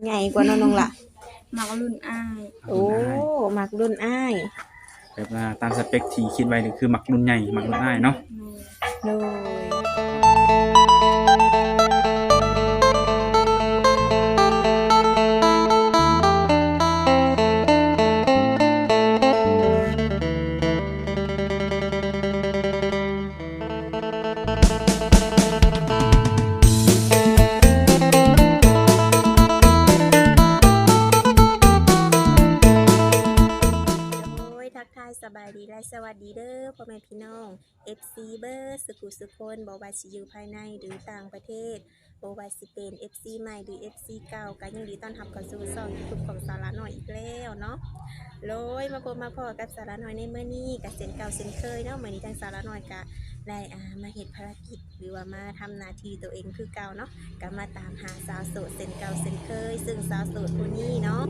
ໃຫຍ່ກວ່າເນາະນ້ອງຫຼ້າ? ມັກລຸ້ນອ້າຍ. ໂອ້ ມັກລຸ້ນອ້າຍ ແບບວ່າຕາມສະເປັກທີ່ຄິດໄວ້ນີ້ຄືມັກລຸ້ນໃຫຍ່ ມັກລຸ້ນອ້າຍເນາະ. ໂດຍ. ໂອ້ຍ ທັກທາຍສະບາຍດີ ແລະ ສະຫວັດດີເດີ້ ພໍ່ແມ່ພີ່ນ້ອງ ເອັຟຊີ ເບິດສຸຂູສຸຄົນ ບໍ່ວ່າຊິຢູ່ພາຍໃນ ຫຼື ຕ່າງປະເທດ. ບໍ່ວ່າຊິເປັນ ເອັຟຊີ ໃໝ່ ຫຼື ເອັຟຊີ ເກົ່າ ກໍຍິນດີຕ້ອນຮັບເຂົ້າສູ່ຊ່ອງຢູທູບຂອງສາວຫຼ້ານ້ອຍອີກແລ້ວເນາະ. ໂດຍ ມາພົບມາພໍ້ກັບສາວຫຼ້ານ້ອຍໃນມື້ນີ້ກໍເຊັ່ນເກົ່າເຊັ່ນເຄີຍເນາະ. ມື້ນີ້ທາງສາວຫຼ້ານ້ອຍກໍໄດ້ ອ່າ ມາເຮັດພາລະກິດ ຫຼືວ່າມາທຳໜ້າທີ່ໂຕເອງຄືເກົ່າເນາະ, ກໍມາຕາມຫາສາວໂສດເຊັ່ນເກົ່າເຊັ່ນເຄີຍ. ເຊິ່ງສາວໂສດຜູ້ນີ້ເນາະ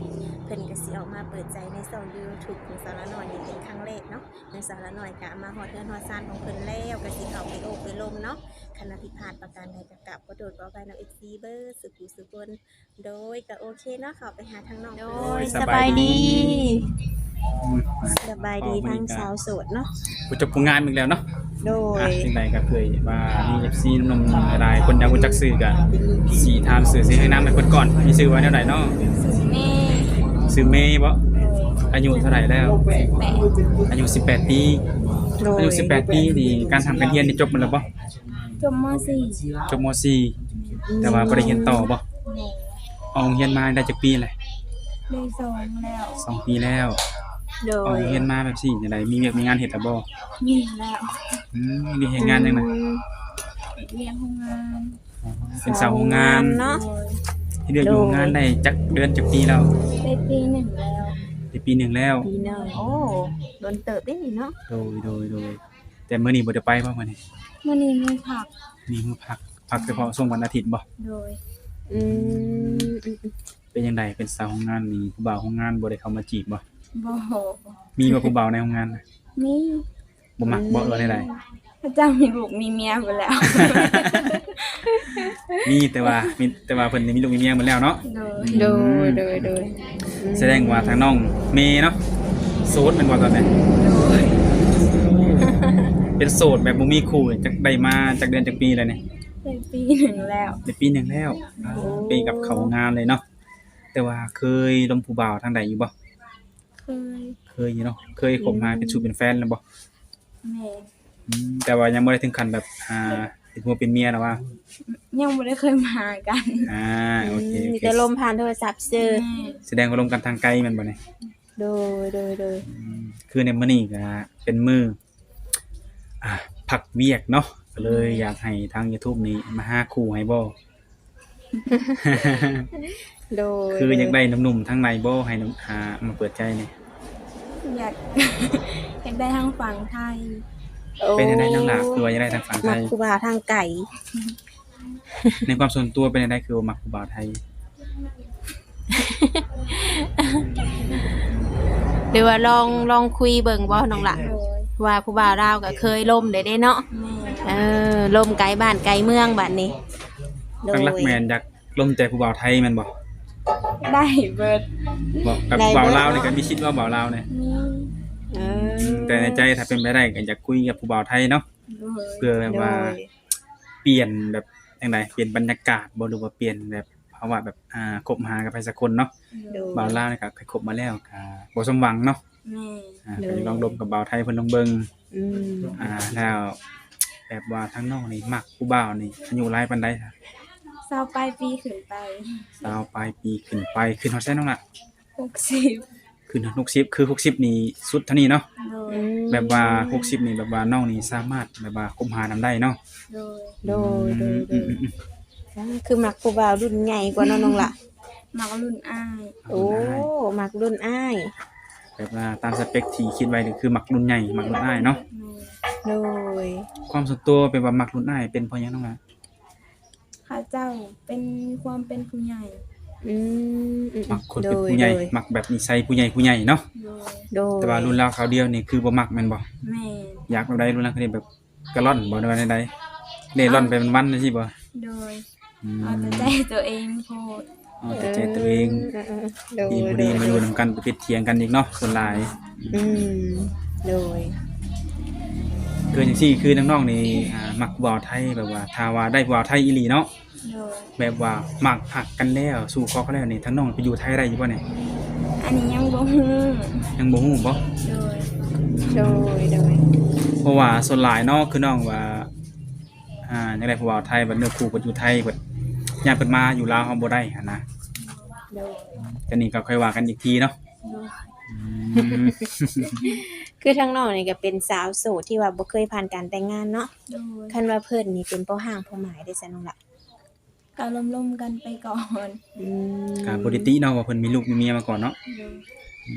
ເພິ່ນກໍຊິອອກມາເປີດໃຈໃນຊ່ອງຢູທູບຂອງສາວຫຼ້ານ້ອຍນີ້ເປັນຄັ້ງແລກເນາະ. ທາງສາວຫຼ້ານ້ອຍກໍມາຮອດເຮືອນຮອດຊານຂອງເພິ່ນແລ້ວ ກໍຊິເຂົ້າໄປໂອ້ໄປລົມເນາະ. ຄັນວ່າຜິດພາດປະການໃດກໍ ກາບຂໍໂທດຂໍອະໄພນຳ ເອັຟຊີ ເບິດສຸຂູສຸຄົນ. ໂດຍ ກໍໂອເຄເນາະ ເຂົ້າໄປຫາທາງນ້ອງ. ໂດຍ ສະບາຍດີ ສະບາຍດີທາງສາວໂສດເນາະ ຜູ້ຈົບຜູ້ງາມອີກແລ້ວເນາະ. ໂດຍ ຈັ່ງໃດກໍຄືວ່າມີ ເອັຟຊີ ໜຸ່ມໆຫຼາຍໆຄົນຢາກຮູ້ຈັກຊື່ ກໍຊິຖາມຊື່ ຊິແນະນຳໃຫ້ເພິ່ນກ່ອນ. ມີຊື່ວ່າແນວໃດເນາະ? ຊື່ເມ. ຊື່ເມບໍ? ໂດຍ ອາຍຸເທົ່າໃດແລ້ວ? ສິບແປດ ອາຍຸສິບແປດປີ. ໂດຍ ອາຍຸສິບແປດປີນີ້ ການຮ່ຳການຮຽນນີ້ຈົບໝົດແລ້ວບໍ? ຈົບ ມ.ສີ່ ຈົບ ມ.ສີ່ ແຕ່ວ່າບໍ່ໄດ້ຮຽນຕໍ່ບໍ? ບໍ່. ອອກໂຮງຮຽນມາໄດ້ຈັກປີແລ້ວ? ໄດ້ສອງແລ້ວ ສອງປີແລ້ວ. ໂດຍ ອອກໂຮງຮຽນມາແບບຊີ້ຈັ່ງໃດ ມີວຽກມີງານເຮັດແລ້ວບໍ? ມີແລ້ວ. ອືມ ມີວຽກເຮັດງານຫຍັງນະ? ອືມ ເຮັດວຽກໂຮງງານ. ອໍ ເປັນສາວໂຮງງານເນາະ. ໂດຍ ເຮັດວຽກຢູ່ໂຮງງານໄດ້ຈັກເດືອນຈັກປີແລ້ວ? ໄດ້ປີໜຶ່ງແລ້ວ. ໄດ້ປີໜຶ່ງແລ້ວ ປີໜຶ່ງ. ໂອ້ ດົນເຕີບເດ້ນີ້ເນາະ. ໂດຍ ໂດຍ ໂດຍ. ແຕ່ມື້ນີ້ບໍ່ໄດ້ໄປບໍ່ມື້ນີ້? ມື້ນີ້ມື້ພັກ. ນີ້ມື້ພັກ ພັກສະເພາະຊ່ວງວັນອາທິດບໍ່? ໂດຍ. ອືມ ເປັນຈັ່ງໃດ ເປັນສາວໂຮງງານນີ້ ຜູ້ບ່າວໂຮງງານບໍ່ໄດ້ເຂົ້າມາຈີບບໍ່? ບໍ່. ມີບໍ່ຜູ້ບ່າວໃນໂຮງງານ? ມີ. ບໍ່ມັກບໍ່ ຫຼືວ່າແນວໃດ? ເຂົາເຈົ້າມີລູກມີເມຍເບິດແລ້ວ. ມີ ແຕ່ວ່າ ມີ ແຕ່ວ່າເພິ່ນນີ້ມີລູກມີເມຍເບິດແລ້ວເນາະ. ໂດຍ ອືມ ໂດຍ ໂດຍ ໂດຍ. ສະແດງວ່າທາງນ້ອງເມເນາະ ໂສດແມ່ນບໍ່ຕອນນີ້? ໂດຍ. ເປັນໂສດແບບບໍ່ມີຄູ່ ຈັກໄດ້ມາຈັກເດືອນຈັກປີແລ້ວນີ້? ໄດ້ປີໜຶ່ງແລ້ວ. ໄດ້ປີໜຶ່ງແລ້ວ. ໂອ້ ເປັນກັບເຂົ້າໂຮງງານເລີຍເນາະ. ແຕ່ວ່າເຄີຍລົມຜູ້ບ່າວທາງໃດຢູ່ບໍ່? ເຄີຍ. ເຄີຍຢູ່ເນາະ. ເຄີຍຄົບຫາເປັນຊູ້ເປັນແຟນແລ້ວບໍ່? ແມ່ນ. ອືມ ແຕ່ວ່າຍັງບໍ່ໄດ້ເຖິງຂັ້ນແບບ ອ່າ ເປັນຜົວເປັນເມຍນະວ່າ? ຍັງບໍ່ໄດ້ເຄີຍມາຫາກັນ. ອ່າ ໂອເຄ ອືມ ໂອເຄ ມີແຕ່ລົມຜ່ານໂທລະສັບຊື່. ແມ່ນ. ສະແດງວ່າລົມກັນທາງໄກແມ່ນບໍ່ນີ້? ໂດຍ ໂດຍ ໂດຍ. ອືມ ຄືໃນມື້ນີ້ກະເປັນມື້ ອ່າ ພັກວຽກເນາະ ກໍເລີຍ ແມ່ນ ຢາກໃຫ້ທາງຢູທູບນີ້ມາຫາຄູ່ໃຫ້ບໍ່? ໂດຍ. ຄືຢາກໄດ້ໜຸ່ມໆທາງໃນບໍ່ ໃຫ້ໜຸ່ມ ອ່າ ມາເປີດໃຈນີ້? ຢາກ ຢາກໄດ້ທາງຝັ່ງໄທ. ໂອ້ ເປັນຈັ່ງໃດນ້ອງຫຼ້າ ຄືວ່າຢາກໄດ້ທາງຝັ່ງໄທ? ມັກຜູ້ບ່າວທາງໄກ. ໃນຄວາມສ່ວນຕົວເປັນຈັ່ງໃດ ຄືວ່າມັກຜູ້ບ່າວໄທ? ຫຼືວ່າລອງ ລອງຄຸຍເບິ່ງບໍ່ນ້ອງຫຼ້າ? ໂດຍ. ວ່າຜູ້ບ່າວລາວກໍເຄີຍລົມແລ້ວເດ້ເນາະ. ແມ່ນ. ເອີ ລົມໄກບ້ານໄກເມືອງບາດນີ້. ໂດຍ. ຫຼັກໆແມ່ນຢາກລົມແຕ່ຜູ້ບ່າວໄທແມ່ນບໍ່? ໄດ້ເບິດ. ບໍ່ ກັບຜູ້ບ່າວລາວນີ້ກໍມີສິດເວົ້າ ບ່າວລາວນີ້? ມີ. ເອີ ອືມ ແຕ່ໃນໃຈຖ້າເປັນໄປໄດ້ກໍຢາກຄຸຍກັບຜູ້ບ່າວໄທເນາະ. ໂດຍ. ເພື່ອແບບວ່າ ໂດຍ ປ່ຽນແບບຈັ່ງໃດ ປ່ຽນບັນຍາກາດບໍ່ ຫຼືວ່າປ່ຽນແບບ ເພາະວ່າແບບ ອ່າ ຄົບຫາກັບໃຜສັກຄົນເນາະ. ໂດຍ. ບ່າວລາວນີ້ກໍເຄີຍຄົບມາແລ້ວກໍບໍ່ສົມຫວັງເນາະ. ແມ່ນ. ອ່າ ໂດຍ. ກໍລອງລົມກັບບ່າວໄທເພິ່ນລອງເບິ່ງ. ອືມ. ອ່າ ແລ້ວແບບວ່າທາງນ້ອງນີ້ມັກຜູ້ບ່າວນີ້ອາຍຸຫຼາຍປານໃດ? ຊາວປາຍປີຂຶ້ນໄປ. ຊາວປາຍປີຂຶ້ນໄປ. ຂຶ້ນຮອດໃສນ້ອງລະ? ຫົກສິບ. ຂຶ້ນຮອດຫົກສິບ ຄືຫົກສິບນີ້ສຸດເທົ່ານີ້ເນາະ. ໂດຍ. ອືມ ແບບວ່າຫົກສິບນີ້ ແບບວ່ານ້ອງນີ້ສາມາດແບບວ່າຄົບຫານຳໄດ້ເນາະ. ໂດຍ. ໂດຍ ອືມ ໂດຍ ໂດຍ. ອືມໆໆ ອ່າ ຄືມັກຜູ້ບ່າວລຸ້ນໃຫຍ່ກວ່າເນາະນ້ອງຫຼ້າ? ມັກລຸ້ນອ້າຍ. ໂອ້ ລຸ້ນອ້າຍ ມັກລຸ້ນອ້າຍ ແບບວ່າຕາມສະເປັກທີ່ຄິດໄວ້ນີ້ ຄືມັກລຸ້ນໃຫຍ່ ມັກລຸ້ນອ້າຍເນາະ. ແມ່ນ. ໂດຍ. ຄວາມສ່ວນຕົວແບບວ່າມັກລຸ້ນອ້າຍ ເປັນເພາະຫຍັງນ້ອງຫຼ້າ? ເຂົາເຈົ້າເປັນ ມີຄວາມເປັນຜູ້ໃຫຍ່. ອືມ ອືມ ມັກຄົນເປັນຜູ້ໃຫຍ່. ໂດຍ ໂດຍ. ມັກແບບນິໄສຜູ້ໃຫຍ່ ຜູ້ໃຫຍ່ເນາະ. ໂດຍ. ໂດຍ. ແຕ່ວ່າລຸ້ນລາວຄາວດຽວນີ້ຄືບໍ່ມັກແມ່ນບໍ່? ແມ່ນ. ຢາກແບບໃດ? ລຸ້ນລາວຄາວດຽວແບບກະລ່ອນບໍ່ ຫຼືວ່າແນວໃດ? ເລ່ລ່ອນໄປວັນໆ ຈັ່ງຊີ້ບໍ່? ໂດຍ. ອືມ ເອົາແຕ່ໃຈຕົວເອງໂພດ. ເອົາແຕ່ໃຈຕົວເອງ. ເອີ ເອີ ເອີ ໂດຍ ດີບໍ່ດີ ໂດຍ ມາຢູ່ນຳກັນ ໄປຜິດຖຽງກັນອີກເນາະ ສ່ວນຫຼາຍ. ອືມ ໂດຍ. ຄືຈັ່ງຊີ້ ຄືນ້ອງໆນີ້ ອ່າ ມັກຜູ້ບ່າວໄທ ແບບວ່າ ຖ້າວ່າໄດ້ຜູ້ບ່າວໄທອີ່ຫຼີເນາະ ໂດຍ ແບບວ່າມັກຮັກກັນແລ້ວ ສູ່ຂໍກັນແລ້ວນີ້ ທາງນ້ອງໄປຢູ່ໄທໄດ້ຢູ່ບໍ່ນີ້? ອັນນີ້ຍັງບໍ່ຮູ້. ຍັງບໍ່ຮູ້ບໍ່? ໂດຍ ໂດຍ ໂດຍ. ເພາະວ່າສ່ວນຫຼາຍເນາະ ຄືນ້ອງວ່າ ອ່າ ຢາກໄດ້ຜູ້ບ່າວໄທ ບັດເນື້ອຄູ່ເພິ່ນຢູ່ໄທ ບັດຢ້ານເພິ່ນມາຢູ່ລາວເຮົາບໍ່ໄດ້ຫັ້ນນະ. ໂດຍ. ແຕ່ນີ້ກໍຄ່ອຍວ່າກັນອີກທີເນາະ. ໂດຍ. ອືມ ຄືທາງນ້ອງນີ້ກໍເປັນສາວໂສດທີ່ວ່າບໍ່ເຄີຍຜ່ານການແຕ່ງງານເນາະ. ໂດຍ. ຄັນວ່າເພິ່ນນີ້ເປັນພໍ່ຮ້າງພໍ່ໝ້າຍເດ້ຊັ້ນນ້ອງລະ? ກໍລົມໆກັນໄປກ່ອນ. ອືມ ກໍບໍ່ໄດ້ຕິເນາະ ວ່າເພິ່ນມີລູກມີເມຍມາກ່ອນເນາະ.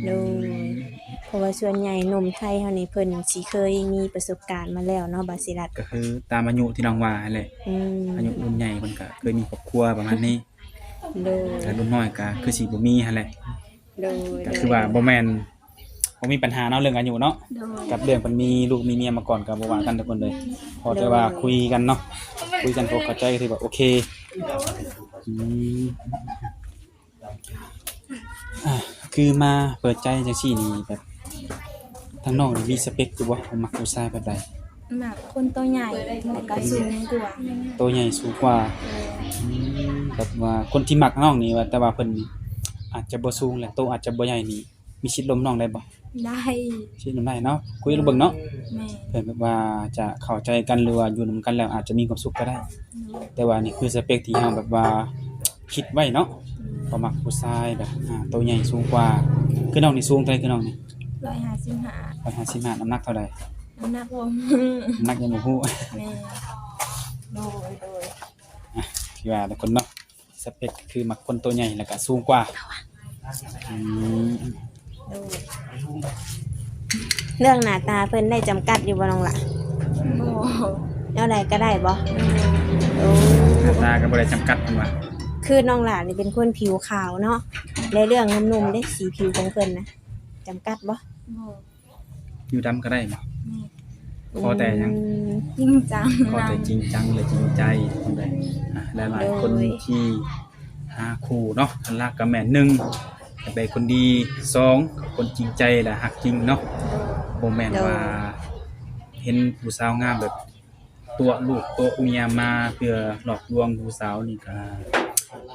ໂດຍ. ອືມ ໂດຍ. ເພາະວ່າສ່ວນໃຫຍ່ໜຸ່ມໄທເຮົານີ້ ເພິ່ນຊິເຄີຍມີປະສົບການມາແລ້ວເນາະ ບາຊິລັດ. ກໍຄືຕາມອາຍຸທີ່ນ້ອງວ່າຫັ້ນແຫຼະ. ອືມ ອາຍຸລຸ້ນໃຫຍ່ເພິ່ນກໍເຄີຍມີຄອບຄົວປະມານນີ້. ໂດຍ. ແຕ່ລຸ້ນນ້ອຍກໍຄືຊິບໍ່ມີຫັ້ນແຫຼະ. ໂດຍ. ກໍຄືວ່າ ໂດຍ ບໍ່ແມ່ນ ບໍ່ມີບັນຫາເນາະ ເລື່ອງອາຍຸເນາະ. ໂດຍ. ກັບເລື່ອງເພິ່ນມີລູກມີເມຍມາກ່ອນກໍບໍ່ວ່າກັນທຸກຄົນເລີຍ. ຂໍແຕ່ວ່າ ໂດຍ ຄຸຍກັນເນາະ ຄຸຍກັນ ໂດຍ ເຂົ້າໃຈກໍຖືວ່າໂອເຄ. ອືມ ອ່າ ຄືມາເປີດໃຈຈັ່ງຊີ້ນີ້ ແບບທາງນ້ອງນີ້ມີສະເປັກຢູ່ບໍ່ ວ່າມັກຜູ້ຊາຍແບບໃດ? ມັກຄົນໂຕໃຫຍ່ ແລ້ວກໍສູງກວ່າ. ໂຕໃຫຍ່ສູງກວ່າ. ໂດຍ. ອືມ ແບບວ່າຄົນທີ່ມັກນ້ອງນີ້ວ່າ ແຕ່ວ່າເພິ່ນອາດຈະບໍ່ສູງ ແລະ ໂຕອາດຈະບໍ່ໃຫຍ່ນີ້ ມີສິດລົມນ້ອງໄດ້ບໍ່? ໄດ້. ສິດລົມໄດ້ເນາະ ຄຸຍລົມເບິ່ງເນາະ. ແມ່ນ. ເພື່ອແບບວ່າຈະເຂົ້າໃຈກັນ ຫຼືວ່າຢູ່ນຳກັນແລ້ວອາດຈະມີຄວາມສຸກກໍໄດ້. ໂດຍ. ແຕ່ວ່ານີ້ຄືສະເປັກທີ່ເຮົາແບບວ່າຄິດໄວ້ເນາະ. ໂດຍ. ເພາະມັກຜູ້ຊາຍແບບ ອ່າ ໂຕໃຫຍ່ສູງກວ່າ. ຄືນ້ອງນີ້ສູງເທົ່າໃດ ຄືນ້ອງນີ້? ຮ້ອຍຫ້າສິບຫ້າ. ຮ້ອຍຫ້າສິບຫ້າ. ນ້ຳໜັກເທົ່າໃດ? ນ້ຳໜັກບໍ່ຮູ້. ນ້ຳໜັກຍັງບໍ່ຮູ້. ແມ່ນ. ໂດຍ ໂດຍ. ອ່ະ ທີ່ວ່າທຸກຄົນເນາະ ສະເປັກຄືມັກຄົນໂຕໃຫຍ່ ແລ້ວກະສູງກວ່າ. ອືມ ໂດຍ. ເລື່ອງໜ້າຕາເພິ່ນໄດ້ຈຳກັດຢູ່ບໍ່ນ້ອງລະ? ບໍ່. ແນວໃດກໍໄດ້ບໍ່? ໂດຍ. ໂອ້ ໜ້າຕາກໍບໍ່ໄດ້ຈຳກັດເພິ່ນວ່າ. ຄືນ້ອງຫຼ້ານີ້ເປັນຄົນຜິວຂາວເນາະ ແລະ ເລື່ອງໜຸ່ມໆເດ້ ສີຜິວຂອງເພິ່ນນະ ຈຳກັດບໍ່? ບໍ່. ຜິວດຳກໍໄດ້ບໍ່? ແມ່ນ. ຂໍແຕ່ຫຍັງ? ອືມ ຈິງຈັງ. ຂໍແຕ່ຈິງຈັງ ແລະ ຈິງໃຈ. ອ່ະ ຫຼາຍໆຄົນ ໂດຍ ທີ່ຫາຄູ່ເນາະ ຫຼັກໆກໍແມ່ນ ໜຶ່ງ ຢາກໄດ້ຄົນດີ, ສອງ ຄົນຈິງໃຈ ແລະ ຮັກຈິງເນາະ. ໂດຍ. ບໍ່ແມ່ນວ່າ ໂດຍ ເຫັນຜູ້ສາວງາມແບບຕົວະລູກຕົວະເມຍມາເພື່ອຫຼອກລວງຜູ້ສາວນີ້ກໍ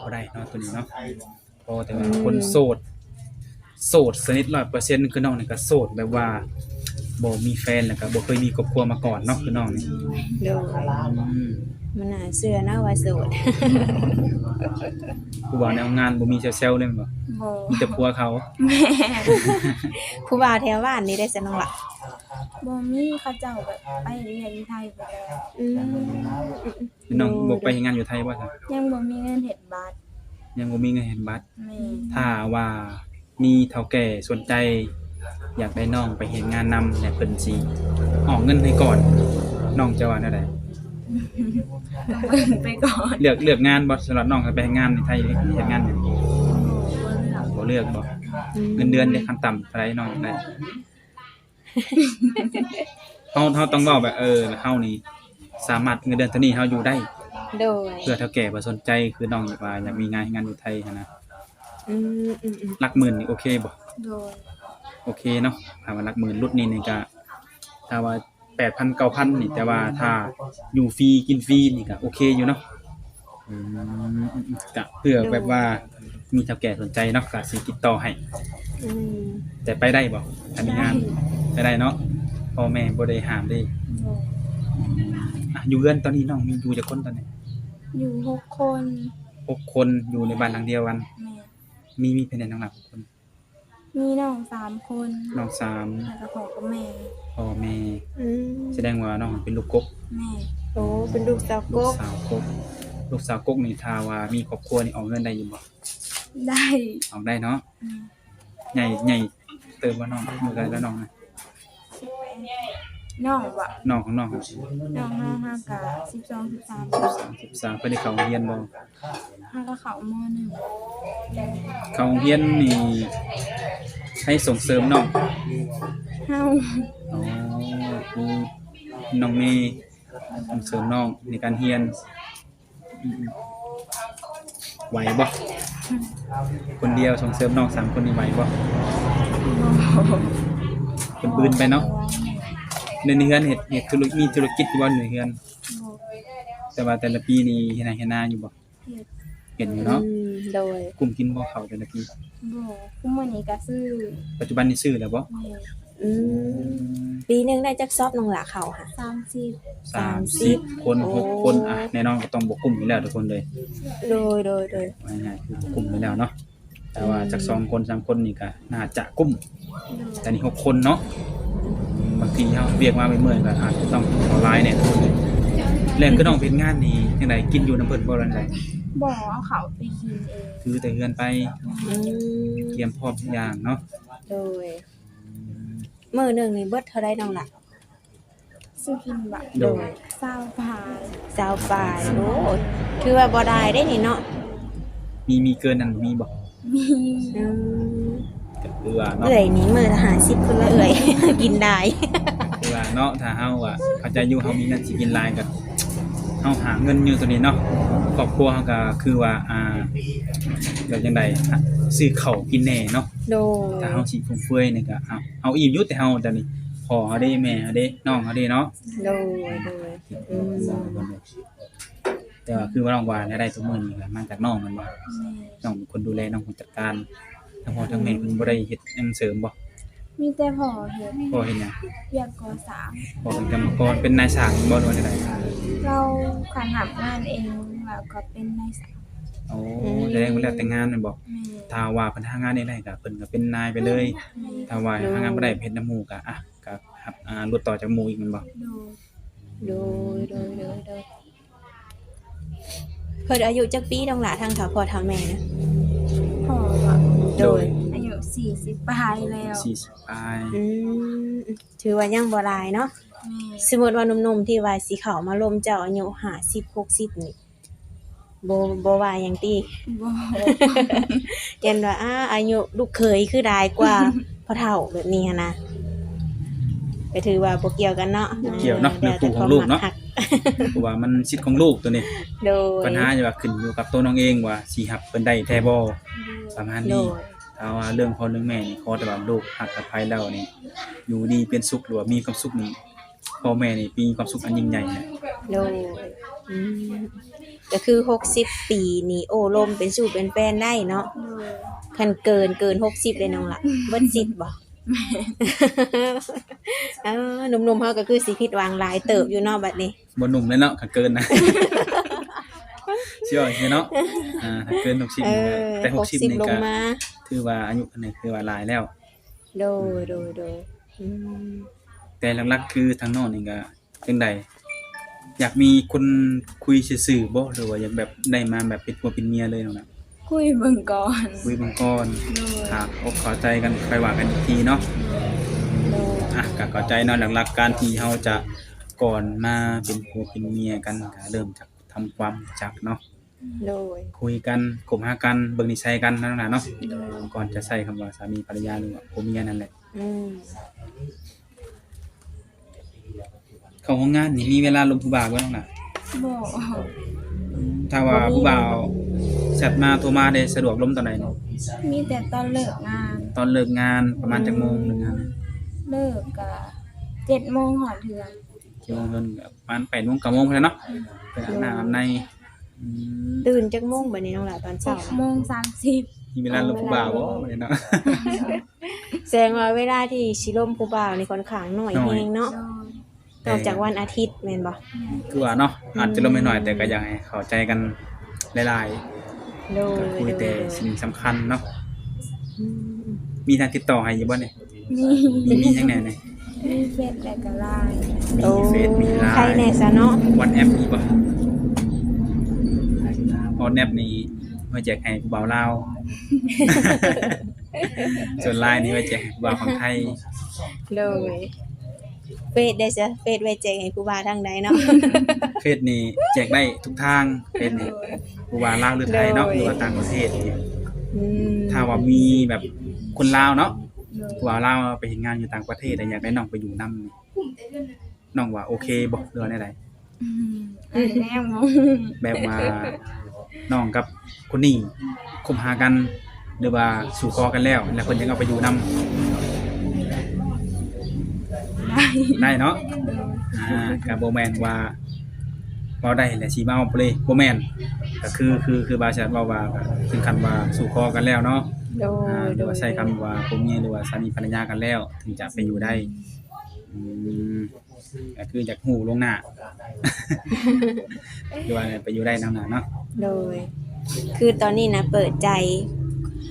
ບໍ່ໄດ້ເນາະ ໂຕນີ້ເນາະ. ພໍແຕ່ວ່າ ອືມ ຄົນໂສດ ໂສດສະໜິດ ຮ້ອຍເປີເຊັນ ຄືນ້ອງນີ້ກໍໂສດແບບວ່າບໍ່ມີແຟນ ແລ້ວກໍບໍ່ເຄີຍມີຄອບຄົວມາກ່ອນເນາະ ຄືນ້ອງນີ້. ໂດຍ. ອືມ ມັນໜ້າເຊື່ອເນາະວ່າໂສດ. ຜູ້ບ່າວໃນໂຮງງານບໍ່ມີແຊວໆເລີຍແມ່ນບໍ່? ບໍ່. ມີແຕ່ຜົວເຂົາ. ແມ່ນ. ຜູ້ບ່າວແຖວບ້ານນີ້ໄດ້ຊັ້ນນ້ອງລະ? ບໍ່ມີ ເຂົາເຈົ້າແບບໄປເຮັດວຽກຢູ່ໄທເບິດແລ້ວ. ອືມ ນ້ອງ ໂດຍ ບໍ່ໄປເຮັດງານຢູ່ໄທບໍ່ຊະ? ຍັງບໍ່ມີເງິນເຮັດບັດ. ຍັງບໍ່ມີເງິນເຮັດບັດ. ແມ່ນ. ຖ້າວ່າມີເຖົ້າແກ່ສົນໃຈຢາກໄດ້ນ້ອງໄປເຮັດງານນຳ ແລະ ເພິ່ນຊິອອກເງິນໃຫ້ກ່ອນ ນ້ອງຈະວ່າແນວໃດ? ເບິ່ງໄປກ່ອນ. ເລືອກ ເລືອກງານບໍ່? ສຳລັບນ້ອງໄປເຮັດງານໃນໄທ ເຮັດງານຫຍັງ? ບໍ່ເລືອກ. ບໍ່ເລືອກບໍ່? ອືມ. ເງິນເດືອນເດ ຂັ້ນຕ່ຳເທົ່າໃດນ້ອງຢາກໄດ້? ເຮົາ ເຮົາຕ້ອງເວົ້າແບບ ເອີ ເຮົານີ້ສາມາດ ເງິນເດືອນເທົ່ານີ້ເຮົາຢູ່ໄດ້. ໂດຍ. ເພື່ອເຖົ້າແກ່ບໍ່ສົນໃຈ ຄືນ້ອງຢາກວ່າ ຢາກມີງານເຮັດງານຢູ່ໄທຫັ້ນນະ. ອືມ ອືມ ອືມ. ຫຼັກໝື່ນນີ້ໂອເຄບໍ່? ໂດຍ. ໂອເຄເນາະ. ຖ້າວ່າຫຼັກໝື່ນຫຼຸດນີ້ ນີ້ກະ ຖ້າວ່າແປດພັນ ເກົ້າພັນນີ້ ແຕ່ວ່າຖ້າຢູ່ຟຣີກິນຟຣີນີ້ກະໂອເຄຢູ່ເນາະ. ອືມ ກະເພື່ອແບບວ່າ ໂດຍ ມີເຖົ້າແກ່ສົນໃຈເນາະ ກະຊິຕິດຕໍ່ໃຫ້. ອືມ. ແຕ່ໄປໄດ້ບໍ່? ຖ້າມີງານ ໄດ້ ໄປໄດ້ເນາະ ພໍ່ແມ່ບໍ່ໄດ້ຫ້າມເດ້. ໂດຍ. ອ່ະ ຢູ່ເຮືອນຕອນນີ້ນ້ອງມີຢູ່ຈັກຄົນຕອນນີ້? ຢູ່ຫົກຄົນ. ຫົກຄົນ ຢູ່ໃນບ້ານຫຼັງດຽວກັນ. ແມ່ນ. ມີ ມີໃຜແດ່ນ້ອງຫຼ້າ ຫົກຄົນ? ມີນ້ອງສາມຄົນ. ນ້ອງສາມ. ແລ້ວກໍພໍ່ກັບແມ່. ພໍ່ແມ່. ອືມ. ສະແດງວ່ານ້ອງເປັນລູກກົກ. ແມ່ນ. ໂອ້ ເປັນລູກສາວກົກ. ລູກສາວກົກ. ລູກສາວກົກນີ້ ຖ້າວ່າມີຄອບຄົວນີ້ ອອກເຮືອນໄດ້ຢູ່ບໍ່? ໄດ້. ອອກໄດ້ເນາະ. ອືມ. ໃຫຍ່ ໃຫຍ່ເຕີບບໍ່ນ້ອງ? ເທົ່າໃດແລ້ວນ້ອງນະ? ນ້ອງບໍ່? ນ້ອງຂອງນ້ອງ. ນ້ອງເຮົາຫາກະສິບສອງ ສິບສາມ. ສິບສອງ ສິບສາມ. ເພິ່ນໄດ້ເຂົ້າໂຮງຮຽນບໍ່? ຫາກໍເຂົ້າ ມໍໜຶ່ງ. ເຂົ້າໂຮງຮຽນນີ້ໃຜສົ່ງເສີມນ້ອງ? ເຮົາ. ອໍ ຄືນ້ອງເມ ສົ່ງເສີມນ້ອງໃນການຮຽນ. ອືມ ໄຫວບໍ່? ຄົນດຽວສົ່ງເສີມນ້ອງສາມຄົນນີ້ໄຫວບໍ່? ບໍ່ ເພິ່ນບືນໄປເນາະ. ໃນເຮືອນເຮັດ ເຮັດທຸລະ ມີທຸລະກິດຢູ່ບໍ່ໃນເຮືອນ? ບໍ່. ແຕ່ວ່າແຕ່ລະປີນີ້ເຮັດໄຮ່ເຮັດນາຢູ່ບໍ່? ເຮັດ ເຮັດຢູ່ເນາະ. ອືມ ໂດຍ. ກຸ້ມກິນບໍ່ເຂົ້າແຕ່ລະປີ? ບໍ່ ຄຸມື້ນີ້ກໍຊື້. ປັດຈຸບັນນີ້ຊື້ແລ້ວບໍ່? ແມ່ນ. ອືມ ປີໜຶ່ງໄດ້ຈັກຊອບນ້ອງຫຼ້າເຂົ້າຫະ? ສາມສິບ. ສາມສິບ ສາມສິບຄົນ ໂອ້ ຫົກຄົນ ອ່ະ ແນ່ນອນກໍຕ້ອງບໍ່ກຸ້ມຢູ່ແລ້ວທຸກຄົນເລີຍ. ໂດຍ ໂດຍ ໂດຍ. ວ່າງ່າຍໆ ຄືບໍ່ກຸ້ມຢູ່ແລ້ວເນາະ. ແຕ່ວ່າ ອືມ ຈັກສອງຄົນສາມຄົນນີ້ກໍໜ້າຈະກຸ້ມ. ໂດຍ. ແຕ່ນີ້ຫົກຄົນເນາະ. ບາງທີເຮົາວຽກມາເມື່ອຍໆ ກໍອາດຈະຕ້ອງເອົາຫຼາຍແດ່. ແລ້ວຄືນ້ອງເຮັດງານນີ້ຈັ່ງໃດ ກິນຢູ່ນຳເພິ່ນບໍ່ ຫຼືຈັ່ງໃດ? ບໍ່ ເອົາເຂົ້າໄປກິນເອງ. ຖືແຕ່ເຮືອນໄປ. ອືມ ກຽມພ້ອມທຸກຢ່າງເນາະ. ໂດຍ. ມື້ໜຶ່ງນີ້ເບິດເທົ່າໃດນ້ອງຫຼ້າ? ຊື້ກິນບໍ່? ໂດຍ. ຊາວປາຍ. ຊາວປາຍ ໂອ້ ຖືວ່າບໍ່ຫຼາຍເດ້ນີ້ເນາະ. ມີ ມີເກີນນັ້ນມີບໍ່? ມີ. ອືມ ກໍຄືວ່າເນາະ ເອື້ອຍນີ້ມື້ລະຫ້າສິບພຸ້ນລະເອື້ອຍ ກິນຫຼາຍ. ຄືວ່າເນາະ ຖ້າເຮົາວ່າເຂົ້າໃຈຢູ່ ເຮົາມີເງິນຊິກິນຫຼາຍກໍ ເຮົາຫາເງິນຢູ່ຕົວນີ້ເນາະ ຄອບຄົວເຮົາກໍຄືວ່າ ອ່າ ແບບຈັ່ງໃດ ຊື້ເຂົ້າກິນແດ່ເນາະ. ໂດຍ. ຖ້າເຮົາຊິຟຸມເຟືອຍນີ້ກໍ ເອົາ ເອົາອີ່ມຢູ່ແຕ່ເຮົາ ແຕ່ນີ້ພໍ່ເຮົາເດ້ ແມ່ເຮົາເດ້ ນ້ອງເຮົາເດ້ເນາະ. ໂດຍ ໂດຍ. ອືມ ແຕ່ວ່າຄືວ່ານ້ອງວ່າລາຍໄດ້ທຸກມື້ນີ້ກໍມາຈາກນ້ອງແມ່ນບໍ່? ແມ່ນ. ນ້ອງເປັນຄົນດູແລ ນ້ອງເປັນຄົນຈັດການ ທັງພໍ່ທັງແມ່ ອືມ ເພິ່ນບໍ່ໄດ້ເຮັດຫຍັງເສີມບໍ່? ມີແຕ່ພໍ່ເຮັດ. ພໍ່ເຮັດຫຍັງ? ວຽກກໍ່ສ້າງ. ພໍ່ເປັນກຳມະກອນ ເປັນນາຍຊ່າງບໍ່ ຫຼືວ່າຈັ່ງໃດ? ລາວຄັນຮັບງານເອງ ລາວກໍເປັນນາຍຊ່າງ. ໂອ້ ອືມ ແສດງວ່າແລ້ວແຕ່ງານແມ່ນບໍ່? ແມ່ນ. ຖ້າວ່າເພິ່ນຫາງານເອງໄດ້ກໍ ເພິ່ນກໍເປັນນາຍໄປເລີຍ. ແມ່ນ. ຖ້າວ່າຫາງານບໍ່ໄດ້ ເຮັດນຳໝູ່ກໍ ອ່ະ ກໍຮັບ ອ່າ ຫຼຸດຕໍ່ຈາກໝູ່ອີກແມ່ນບໍ່? ໂດຍ. ໂດຍ ໂດຍ ໂດຍ ໂດຍ. ເພິ່ນອາຍຸຈັກປີນ້ອງຫຼ້າ ທັງເຖົ້າພໍ່ເຖົ້າແມ່ນະ? ພໍ່ບໍ? ໂດຍ. ໂດຍ ອາຍຸສີ່ສິບປາຍແລ້ວ. ສີ່ສິບປາຍ. ອືມ ຖືວ່າຍັງບໍ່ຫຼາຍເນາະ. ແມ່ນ. ສົມມຸດວ່າໜຸ່ມໆ ທີ່ວ່າຊິເຂົ້າມາລົມເຈົ້າອາຍຸຫ້າສິບ ຫົກສິບນີ້ ບໍ່ ບໍ່ວ່າຫຍັງຕິ? ບໍ່. ຢ້ານວ່າ ອາ ອາຍຸລູກເຂີຍຄືຫຼາຍກວ່າພໍ່ເຖົ້າແບບນີ້ຫັ້ນນະ. ກໍຖືວ່າບໍ່ກ່ຽວກັນເນາະ. ບໍ່ກ່ຽວເນາະ ເອີ ເລື່ອງຄູ່ຂອງລູກເນາະ ແລ້ວແຕ່ຄວາມມັກຮັກ ເພາະວ່າມັນສິດຂອງລູກຕົວນີ້. ໂດຍ. ບັນຫາຢູ່ວ່າຂຶ້ນຢູ່ກັບຕົວນ້ອງເອງວ່າຊິຮັບເພິ່ນໄດ້ແທ້ບໍ່? ໂດຍ. ປະມານນີ້. ໂດຍ. ຖ້າວ່າເລື່ອງພໍ່ເລື່ອງແມ່ນີ້ ຂໍແຕ່ວ່າລູກຮັກກັບໃຜແລ້ວນີ້ ຢູ່ດີເປັນສຸກ ຫຼືວ່າມີຄວາມສຸກນີ້ ພໍ່ແມ່ນີ້ມີຄວາມສຸກອັນຍິ່ງໃຫຍ່. ໂດຍ. ອືມ ກໍຄືຫົກສິບປີນີ້ ໂອ້ລົມເປັນຊູ້ເປັນແຟນໄດ້ເນາະ. ໂດຍ. ຄັນເກີນ ເກີນຫົກສິບເດ້ນ້ອງລະ ເບິດສິດບໍ່? ເອີ ໜຸ່ມໆ ເຮົາກໍຄືຊິຜິດຫວັງຫຼາຍເຕີບຢູ່ເນາະບັດນີ້. ບໍ່ໜຸ່ມແລ້ວເນາະ ຄັນເກີນນະ ຊິເວົ້າຈັ່ງຊີ້ເນາະ. ອ່າ ຖ້າເກີນຫົກສິບ ເອີ ແຕ່ຫົກສິບນີ້ກໍ ຫົກສິບລົງມາ ຖືວ່າອາຍຸອັນນີ້ຖືວ່າຫຼາຍແລ້ວ. ໂດຍ ໂດຍ ໂດຍ. ອືມ ແຕ່ຫຼັກໆ ຄືທາງນ້ອງນີ້ກໍຈັ່ງໃດ ຢາກມີຄົນຄຸຍຊື່ໆ ບໍ່ ຫຼືວ່າຢາກແບບໄດ້ມາແບບເປັນຜົວເປັນເມຍເລີຍນ້ອງນະ? ຄຸຍເບິ່ງກ່ອນ. ຄຸຍເບິ່ງກ່ອນ. ໂດຍ. ຖ້າອົກເຂົ້າໃຈກັນ ຄ່ອຍວ່າກັນອີກທີເນາະ. ໂດຍ. ອ່ະ ກໍເຂົ້າໃຈເນາະ ຫຼັກໆ ການທີ່ເຮົາຈະກ່ອນມາເປັນຜົວເປັນເມຍກັນ ກໍເລີ່ມຈາກທຳຄວາມຮູ້ຈັກເນາະ. ໂດຍ. ຄຸຍກັນ ຄົບຫາກັນ ເບິ່ງນິໄສກັນເນາະນ້ອງຫຼ້າເນາະ. ໂດຍ. ກ່ອນຈະໃຊ້ຄຳວ່າສາມີພັນລະຍາ ຫຼືວ່າຜົວເມຍນັ້ນແຫຼະ. ອືມ ເຂົ້າໂຮງງານນີ້ມີເວລາລົມຜູ້ບ່າວບໍ່ນ້ອງຫຼ້າ? ບໍ່. ຖ້າວ່າຜູ້ບ່າວແຊັດມາ ໂທມາໄດ້ ສະດວກລົມຕອນໃດເນາະ? ມີແຕ່ຕອນເລີກງານ. ຕອນເລີກງານປະມານຈັກໂມງ ເລີກງານ? ເລີກກະເຈັດໂມງຮອດເຮືອນ. ເຈັດໂມງເຮືອນ ປະມານແປດໂມງ ເກົ້າໂມງພຸ້ນແຫຼະເນາະ. ອືມ ໄປອາບນ້ຳອາບໃນ. ອືມ ຕື່ນຈັກໂມງບັດນີ້ນ້ອງຫຼ້າ ຕອນເຊົ້າ? ຫົກໂມງສາມສິບ. ມີເວລາລົມຜູ້ບ່າວບໍ່ບັດນີ້ເນາະ? ແສດງວ່າເວລາທີ່ຊິລົມຜູ້ບ່າວນີ້ຂ້ອນຂ້າງໜ້ອຍແຮງເນາະ. ໂດຍ. ນອກຈາກວັນອາທິດແມ່ນບໍ່? ຄືວ່າເນາະ ອືມ ອາດຈະລົມໜ້ອຍໆ ແຕ່ກໍຢາກໃຫ້ເຂົ້າໃຈກັນຫຼາຍໆ. ໂດຍ. ກໍຄຸຍແຕ່ ໂດຍ ໂດຍ ສິ່ງສຳຄັນເນາະ. ອືມ ມີທາງຕິດຕໍ່ໃຫ້ຢູ່ບໍ່ນີ້? ມີ. ມີ ມີຫຍັງແດ່ນີ້? ມີເຟສ ແລ້ວກໍລາຍ. ມີເຟສ ມີລາຍ. ໂອ້ ໃຜແດ່ຊະເນາະ? ວັອດແອັບມີບໍ່? ວັອດແອັບນີ້ໄວ້ແຈກໃຫ້ຜູ້ບ່າວລາວ. ສ່ວນລາຍນີ້ໄວ້ແຈກໃຫ້ຜູ້ບ່າວຝັ່ງໄທ. ໂດຍ. ເຟສເດ້ຊະ? ເຟສໄວ້ແຈກໃຫ້ຜູ້ບ່າວທາງໃດເນາະ? ເຟສນີ້ແຈກໄດ້ທຸກທາງ ເຟສນີ້. ໂດຍ. ບໍ່ວ່າລາວ ຫຼື ໄທເນາະ. ໂດຍ. ຫຼືວ່າຕ່າງປະເທດນີ້. ອືມ ຖ້າວ່າມີແບບຄົນລາວເນາະ. ໂດຍ. ຜູ້ບ່າວລາວໄປເຮັດງານຢູ່ຕ່າງປະເທດ ແລະ ຢາກໄດ້ນ້ອງໄປຢູ່ນຳນີ້ ນ້ອງວ່າໂອເຄບໍ່ ຫຼືວ່າແນວໃດ? ອືມ ອັນນີ້ຍັງບໍ່ຮູ້. ແບບວ່າ ນ້ອງກັບຄົນນີ້ຄົບຫາກັນ ຫຼືວ່າສູ່ຂໍກັນແລ້ວ ແລ້ວເພິ່ນຍັງເອົາໄປຢູ່ນຳ? ໄດ້ ໄດ້ເນາະ. ອ່າ ກໍບໍ່ແມ່ນວ່າເວົ້າໄດ້ແລ້ວຊິມາເອົາໄປເລີຍ ບໍ່ແມ່ນ. ກໍຄື ຄື ຄືບ່າວແຊດເວົ້າວ່າ ກໍເຖິງຂັ້ນວ່າສູ່ຂໍກັນແລ້ວເນາະ. ໂດຍ ອ່າ ຫຼືວ່າໃຊ້ຄຳວ່າຜົວເມຍ ຫຼືວ່າສາມີພັນລະຍາກັນແລ້ວ ເຖິງຈະໄປຢູ່ໄດ້. ອືມ ກໍຄືຢາກຮູ້ລ່ວງໜ້າ ຫຼືວ່າໄປຢູ່ໄດ້ນຳໜ້າເນາະ. ໂດຍ ຄືຕອນນີ້ນະເປີດໃຈ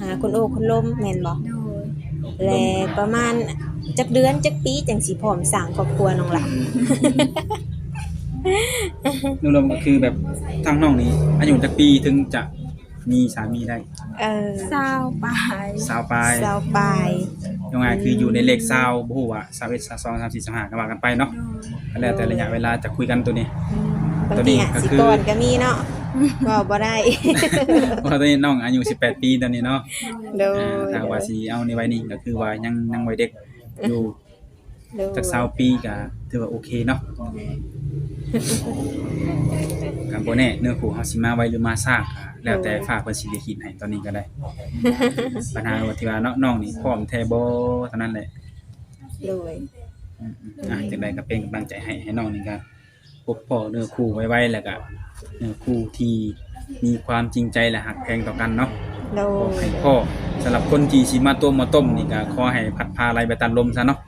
ຫາຄົນໂອ້ຄົນລົມແມ່ນບໍ່? ໂດຍ ແລະປະມານຈັກເດືອນຈັກປີຈັ່ງຊິພ້ອມສ້າງຄອບຄົວນ້ອງຫຼ້າ? ລວມໆກໍຄືແບບທາງນ້ອງນີ້ອາຍຸຈັກປີເຖິງຈະ ມີສາມີໄດ້? ເອີ ຊາວປາຍ ຊາວປາຍ ຊາວປາຍ ເວົ້າງ່າຍຄືຢູ່ໃນເລກຊາວ ບໍ່ຮູ້ວ່າຊາວເອັດ ຊາວສອງ ຊາວສາມ ຊາວສີ່ ຊາວຫ້າ ກໍວ່າກັນໄປເນາະ. ອືມ ກໍແລ້ວແຕ່ໄລຍະເວລາຈະຄຸຍກັນໂຕນີ້. ອືມ ບາງທີອາດຊິກ່ອນກໍມີເນາະ ເວົ້າບໍ່ໄດ້ ເພາະວ່າຕອນນີ້ນ້ອງອາຍຸສິບແປດປີຕອນນີ້ເນາະ. ໂດຍ ອ່າ ຖ້າວ່າຊິເອົາໃນໄວນີ້ກໍຄືວ່າຍັງ ຍັງໄວເດັກຢູ່. ໂດຍ ຈັກຊາວປີກໍຖືວ່າໂອເຄເນາະ. ກໍບໍ່ແນ່ເນື້ອຄູ່ເຮົາຊິມາໄວຫຼືມາຊ້າ ກໍແລ້ວແຕ່ ໂດຍ ຟ້າເພິ່ນຊິລິຂິດໃຫ້ຕອນນີ້ກໍໄດ້. ບັນຫາວ່າທີ່ວ່າເນາະ ນ້ອງນີ້ພ້ອມແທ້ບໍ່ເທົ່ານັ້ນແຫຼະ. ໂດຍ ອືມໆ ອ່າ ຈັ່ງໃດກໍເປັນກຳລັງໃຈໃຫ້ ໃຫ້ນ້ອງນີ້ກໍພົບພໍ້ເນື້ອຄູ່ໄວໆ ແລ້ວກໍເນື້ອຄູ່ທີ່ມີຄວາມຈິງໃຈ ແລະ ຮັກແພງຕໍ່ກັນເນາະ. ໂດຍ ຂໍໃຫ້ພໍ້ ສຳລັບຄົນທີ່ຊິມາຕົວມມາຕົ້ມນີ້ ກໍຂໍໃຫ້ພັດພາໄຫຼໄປຕາມລົມຊະເນາະ.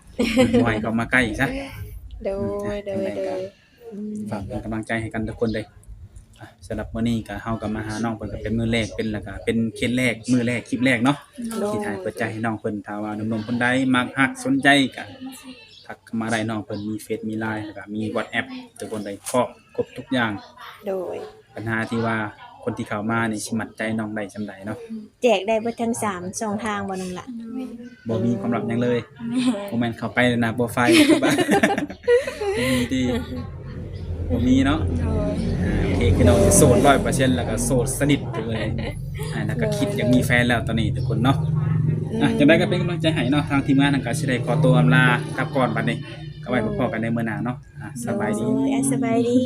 ບໍ່ໃຫ້ເຂົ້າມາໃກ້ຊະ. ໂດຍ ອ່ະ ໂດຍ ຈັ່ງໃດກໍ ໂດຍ ອືມ ຝາກເປັນກຳລັງໃຈໃຫ້ກັນທຸກຄົນເດີ້. ອ່ະ ສຳລັບມື້ນີ້ກໍ ເຮົາກໍມາຫານ້ອງເພິ່ນ ກໍເປັນມື້ແລກ ເປັນ ແລ້ວກໍເປັນເຄສແລກ ມື້ແລກ ຄລິບແລກເນາະ. ໂດຍ ທີ່ຖ່າຍເປີດໃຈໃຫ້ນ້ອງເພິ່ນ. ຖ້າວ່າໜຸ່ມໆຄົນໃດມັກຮັກສົນໃຈກໍທັກເຂົ້າມາໄດ້. ນ້ອງເພິ່ນມີເຟສ ມີໄລນ໌ ແລ້ວກໍມີວັອດແອັບ ທຸກຄົນໄດ້ພ້ອມຄົບທຸກຢ່າງ. ໂດຍ ບັນຫາທີ່ວ່າຄົນທີ່ເຂົ້າມານີ້ຊິມັດໃຈນ້ອງໄດ້ສ່ຳໃດເນາະ. ແຈກໄດ້ເບິດທັງສາມຊ່ອງທາງບໍ່ນ້ອງຫຼ້າ? ບໍ່ມີຄວາມລັບຫຍັງເລີຍ. ແມ່ນ ບໍ່ແມ່ນເຂົ້າໄປແລ້ວໜ້າໂປຣໄຟລ໌ ບໍ່ມີຕິ? ບໍ່ມີເນາະ. ໂດຍ ອ່າ ໂອເຄ ຄືນ້ອງໂສດຮ້ອຍເປີເຊັນ ແລ້ວກໍໂສດສະໜິດເລີຍ. ອ່າ ແລ້ວກໍຄິດຢາກມີແຟນແລ້ວຕອນນີ້ທຸກຄົນເນາະ. ອືມ ອ່ະ ຈັ່ງໃດກໍເປັນກຳລັງໃຈໃຫ້ເນາະ. ທາງທີມງານເຮົາກໍຊິໄດ້ຂໍຕົວອຳລາກັບກ່ອນບັດນີ້. ກໍໄວ້ ໂດຍ ພົບກັນໃນມື້ໜ້າເນາະ. ອ່ະ ສະບາຍດີ. ໂດຍ ອ່ະ ສະບາຍດີ.